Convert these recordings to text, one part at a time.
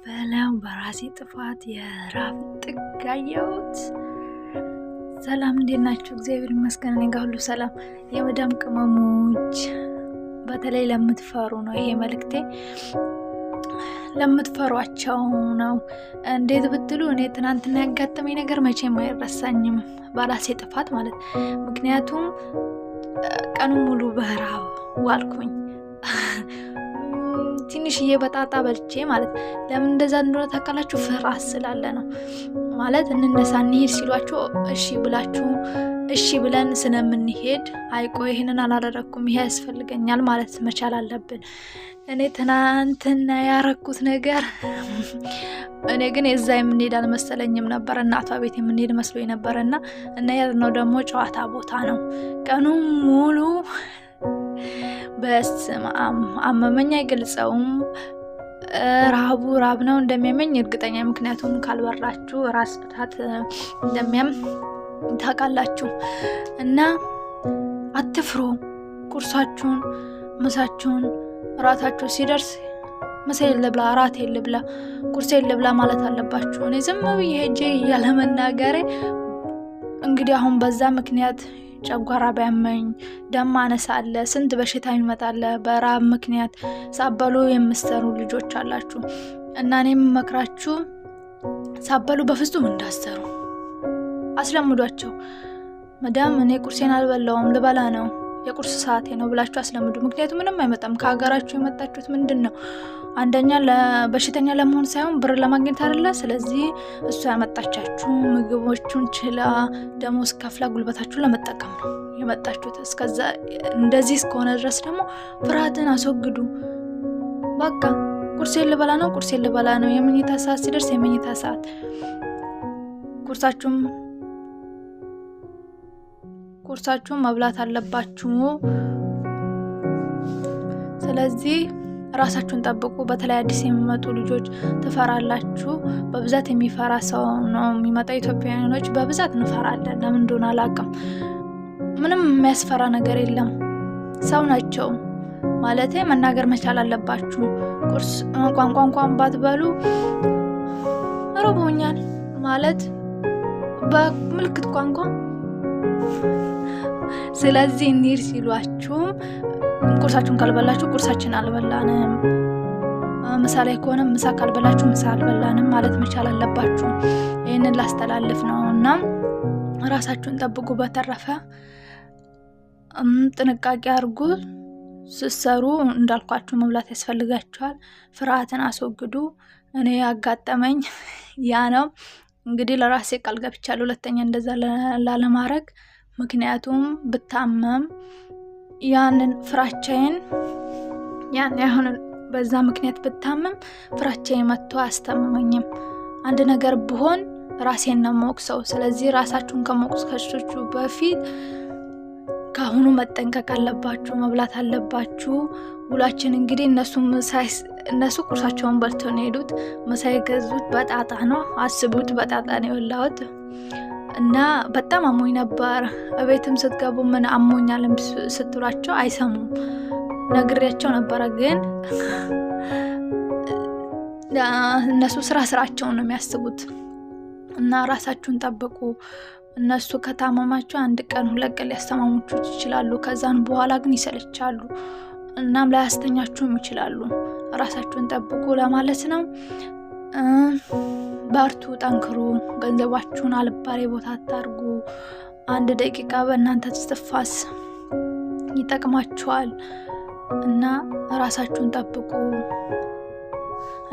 በለው በራሴ ጥፋት የራብ ጥግ አየሁት። ሰላም እንዴት ናችሁ? እግዚአብሔር ይመስገን እኔ ጋር ሁሉ ሰላም። የመዳም ቅመሞች በተለይ ለምትፈሩ ነው ይሄ መልእክቴ፣ ለምትፈሯቸው ነው። እንዴት ብትሉ እኔ ትናንትና ያጋጠመኝ ነገር መቼም አይረሳኝም፣ በራሴ ጥፋት ማለት ምክንያቱም ቀኑን ሙሉ በረሃብ ዋልኩኝ። ትንሽዬ በጣጣ በልቼ ማለት ለምን እንደዛ እንደሆነ ታውቃላችሁ? ፍርሃት ስላለ ነው። ማለት እንነሳ እንሂድ ሲሏችሁ እሺ ብላችሁ እሺ ብለን ስለምንሄድ አይቆ ይህንን አላደረግኩም ይሄ ያስፈልገኛል ማለት መቻል አለብን። እኔ ትናንትና ያረኩት ነገር እኔ ግን የዛ የምንሄድ አልመሰለኝም ነበር። እናቷ ቤት የምንሄድ መስሎኝ ነበር እና እና ያዝነው ደግሞ ጨዋታ ቦታ ነው። ቀኑን ሙሉ በስመ አብ አመመኝ አይገልጸውም። ረሃቡ ራብ ነው እንደሚያመኝ እርግጠኛ፣ ምክንያቱም ካልበላችሁ ራስ ምታት እንደሚያም ታውቃላችሁ። እና አትፍሩ። ቁርሳችሁን፣ ምሳችሁን፣ እራታችሁ ሲደርስ ምሳዬን ልብላ፣ እራቴን ልብላ፣ ቁርሴን ልብላ ማለት አለባችሁ። እኔ ዝም ብዬ ሄጄ ያለመናገሬ እንግዲህ አሁን በዛ ምክንያት ጨጓራ ቢያመኝ ደም ማነስ አለ፣ ስንት በሽታ ይመጣል። በራብ ምክንያት ሳበሉ የምትሰሩ ልጆች አላችሁ እና እኔ የምመክራችሁ ሳበሉ በፍጹም እንዳትሰሩ አስለምዷቸው። መዳም እኔ ቁርሴን አልበላውም ልበላ ነው የቁርስ ሰዓቴ ነው ብላችሁ አስለምዱ። ምክንያቱም ምንም አይመጣም። ከሀገራችሁ የመጣችሁት ምንድን ነው? አንደኛ በሽተኛ ለመሆን ሳይሆን ብር ለማግኘት አይደለ? ስለዚህ እሷ ያመጣቻችሁ ምግቦቹን ችላ ደሞዝ ከፍላ ጉልበታችሁን ለመጠቀም ነው የመጣችሁት። እስከዛ እንደዚህ እስከሆነ ድረስ ደግሞ ፍርሃትን አስወግዱ። በቃ ቁርሴን ልበላ ነው፣ ቁርሴን ልበላ ነው። የመኝታ ሰዓት ሲደርስ የመኝታ ሰዓት ቁርሳችሁም ቁርሳችሁን መብላት አለባችሁ። ስለዚህ ራሳችሁን ጠብቁ። በተለይ አዲስ የሚመጡ ልጆች ትፈራላችሁ። በብዛት የሚፈራ ሰው ነው የሚመጣው። ኢትዮጵያውያኖች በብዛት እንፈራለን። ለምን እንደሆነ አላውቅም። ምንም የሚያስፈራ ነገር የለም። ሰው ናቸው ማለቴ መናገር መቻል አለባችሁ። ቁርስ ቋንቋ እንኳን ባትበሉ ርቦኛል ማለት በምልክት ቋንቋ ስለዚህ እንሂድ ሲሏችሁም ቁርሳችሁን ካልበላችሁ ቁርሳችን አልበላንም፣ ምሳ ላይ ከሆነ ምሳ ካልበላችሁ ምሳ አልበላንም ማለት መቻል አለባችሁ። ይህንን ላስተላልፍ ነው እና ራሳችሁን ጠብቁ። በተረፈ ጥንቃቄ አድርጉ። ስትሰሩ እንዳልኳችሁ መብላት ያስፈልጋችኋል። ፍርሃትን አስወግዱ። እኔ ያጋጠመኝ ያ ነው። እንግዲህ ለራሴ ቃል ገብቻለሁ፣ ሁለተኛ እንደዛ ላለማድረግ። ምክንያቱም ብታመም ያንን ፍራቻዬን ያን ያሁን በዛ ምክንያት ብታመም ፍራቻዬን መጥቶ አያስታምመኝም። አንድ ነገር ብሆን ራሴን ነው የምወቅሰው። ስለዚህ ራሳችሁን ከመውቀሳችሁ በፊት ከአሁኑ መጠንቀቅ አለባችሁ፣ መብላት አለባችሁ። ውላችን እንግዲህ እነሱ ቁርሳቸውን በልተው ነው የሄዱት። ምሳ የገዙት በጣጣ ነው። አስቡት፣ በጣጣ ነው የበላሁት እና በጣም አሞኝ ነበር። እቤትም ስትገቡ ምን አሞኛል ስትሏቸው አይሰሙም። ነግሬያቸው ነበረ፣ ግን እነሱ ስራ ስራቸውን ነው የሚያስቡት። እና ራሳችሁን ጠብቁ። እነሱ ከታመማችሁ አንድ ቀን ሁለት ቀን ሊያስተማሙችሁ ይችላሉ። ከዛን በኋላ ግን ይሰለቻሉ፣ እናም ላያስተኛችሁም ይችላሉ። ራሳችሁን ጠብቁ ለማለት ነው። በርቱ፣ ጠንክሩ። ገንዘባችሁን አልባሌ ቦታ አታርጉ። አንድ ደቂቃ በእናንተ ትስፋስ ይጠቅማችኋል እና ራሳችሁን ጠብቁ።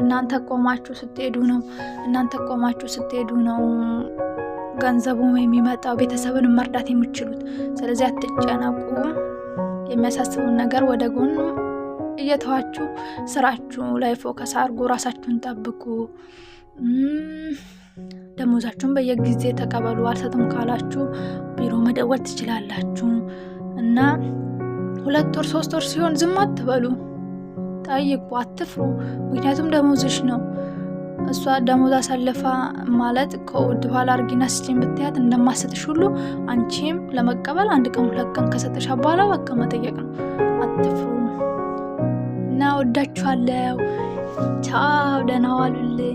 እናንተ ቆማችሁ ስትሄዱ ነው እናንተ ቆማችሁ ስትሄዱ ነው ገንዘቡ የሚመጣው ቤተሰብን መርዳት የምችሉት። ስለዚህ አትጨነቁ። የሚያሳስቡን ነገር ወደ ጎን እየተዋችሁ ስራችሁ ላይ focus አድርጉ። ራሳችሁን ጠብቁ። ደሞዛችሁን በየጊዜ ተቀበሉ። አልሰጥም ካላችሁ ቢሮ መደወል ትችላላችሁ። እና 2 ወር 3 ወር ሲሆን ዝም አትበሉ፣ ጠይቁ፣ አትፍሩ። ምክንያቱም ደሞዝሽ ነው። እሷ ደሞዝ አሳልፋ ማለት ከወደ ኋላ አርጊና ስጪኝ ብትያት እንደማሰጥሽ ሁሉ አንቺም ለመቀበል አንድ ቀን 2 ቀን ከሰጠሻ በኋላ በቃ መጠየቅ ነው። አትፍሩ እና ወዳችኋለሁ። ቻው፣ ደህና ዋሉልኝ።